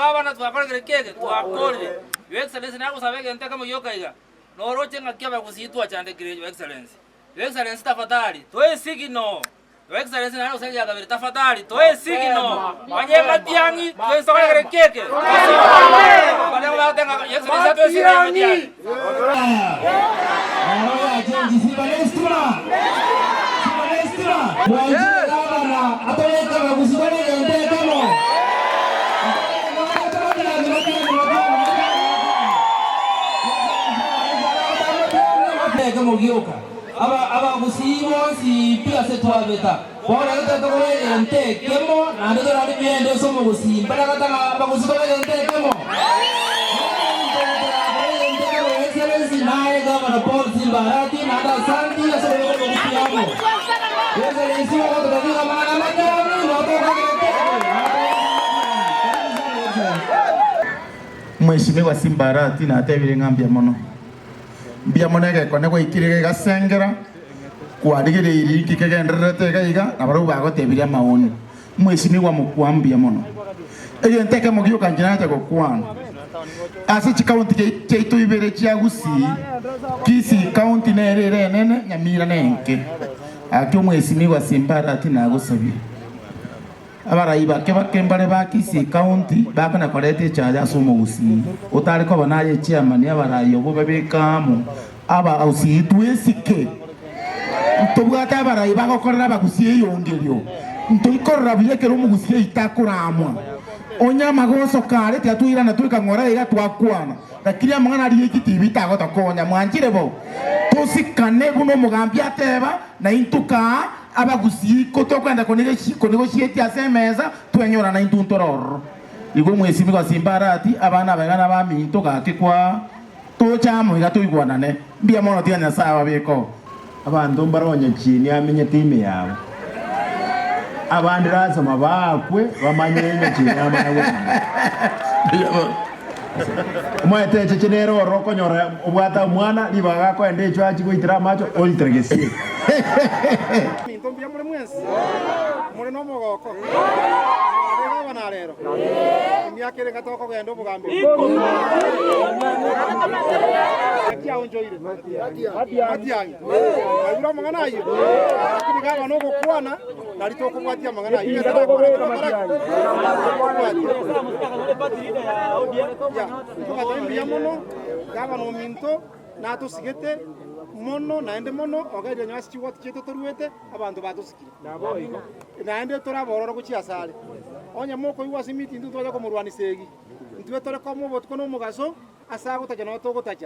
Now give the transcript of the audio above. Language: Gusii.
gavana twakorire ki eke? Twakorire. Your Excellency nagosaba egento ekemo gioka iga, noroche ng'aki abagusii twachandekire Your Excellency. Your Excellency tafadhali, toe esignal. Your Excellency naende gose eria kabere tafadhali toe esignal. Onye matiang'i twensi tokorekere ki eke? Baria bagoteba ng'a Your Excellency atoe esignal ya matiang'i. Abagusii bonsi pi ase twabeta, bono rero tobe egento ekemo, naende torari biende ase omogusii. Mbare gotaka abagusii tobe egento ekemo? Excellency naye Governor Paul Simba Arati naende asanti ase obobe bw'omogusii amo. Excellency ogototabiga amang'ana amachenu Mheshimiwa Simba Arati natebire ng'a mbuya mono. Mbuya mono egekone gwaikire gegasengera, kwarigereirie inki kegendererete iga iga, na barabwo bagotebirie amaoni. Mheshimiwa mokwa mbuya mono. Egento ekemo gioka inche nacha gokwana, ase chikaunti chiaito ibere chia Gusii, Kisii county nere ere enene, Nyamira nenke. Gaki omwesimigwa Simba Arati nagosabire. Abarai bake bake mbare ba Kisii County bakona koreta echaye ase omogusii otare koba naye echairman abarai obwo babeke amo abagusii twesike ntobwate abarai bagokorera abagusii eyongerio ntoikorora buya ekero omogusii oito akoramwa onye amagoso kare tiga twairana twekang'ora iga twakwana lakini amang'ana aria echitibi tagotokonya mwanchire bo tosikane buna omogambi ateba naintwe kaa Abagusii ko tokwenda konegochieti ase emesa, twenyora naintwe ntore ororo. Igo omwesimi gosimba arati, abana abaye na abaminto gaki kwa tocha amo iga toigwanane. Mbuya mono tiga Nyasae ababeke oo. Abanto mbare onye chiini amenyete ime yabo, abande lasima baakwe bamanye onye chiini amanya gokina. Omanyete echeche nere ororo okonyora obwate omwana ribaga akoenda echo achie goitera amache oritera gesieri. Minto mbuya more mwensi, more nomogoko, mwabeire abana rero, emiaka ere ng'a tokogenda obogambi Kiaonchoire matiang'i mwaigure amang'ana ayio, lakini gabana ogokwana nari tokobwatia amang'ana ayio. Togoteba mbuya mono, gabana ominto natosigete mono naende mono, ogerire onye ase chigoti chiaito toruete, abanto batosikire. Naende tore abororo gochia asare. Onye mokoigwa ase emiti intwe twacha komorwania esegi, intwe tore komo obotuko na omogaso, ase agotacha nao togotacha.